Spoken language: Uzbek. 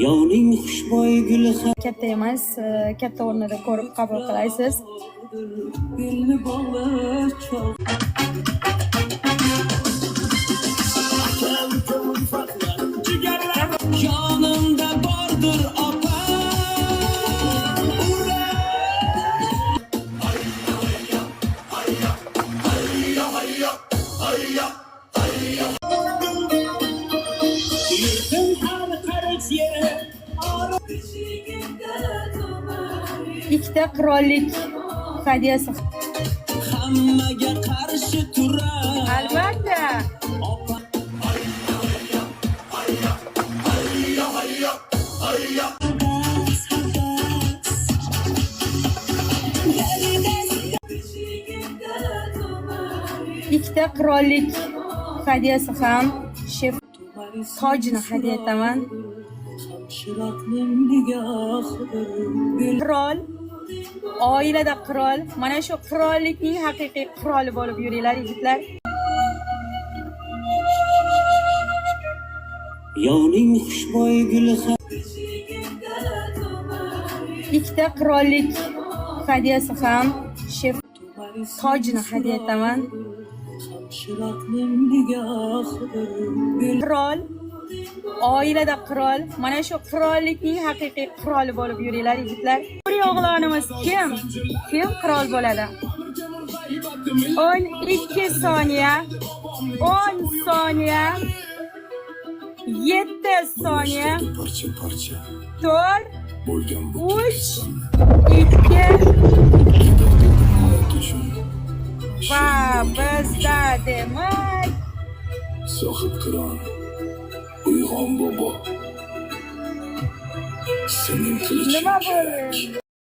Yoning xushbo'y guli Katta emas, katta o'rnida ko'rib qabul qilasiz. Belni bog'lash chog'. Yonimda bordir opam. Ura! Yurtim har qarich yeri. Ikkita qirollik hadyasi. Hammaga qarshi turar. Albatta. Opa. Ikkita qirollik hadyasi ham shef tojini hadya etaman. Hamshiratning nigohidir. Qirol, oilada qirol, mana shu qirollikning haqiqiy qiroli bo'lib yuringlar, yigitlar. Yoning xushbo'y guli Ikkita qirollik hadyasi ham shef tojini hadya etaman. Hamshiratning nigohidir. Qirol, oilada qirol, mana shu qirollikning haqiqiy qiroli bo'lib yuringlar, yigitlar. Bir o'g'lonimiz kim? Kim qirol bo'ladi? 12 soniya, 10 soniya, 7 soniya, Parcha parcha 4, bo'lgan bu 3, 2 millat uchun va bizda demak sohibqiron Uyg'on bobo, sening qilich nima kerak. bo'ldi?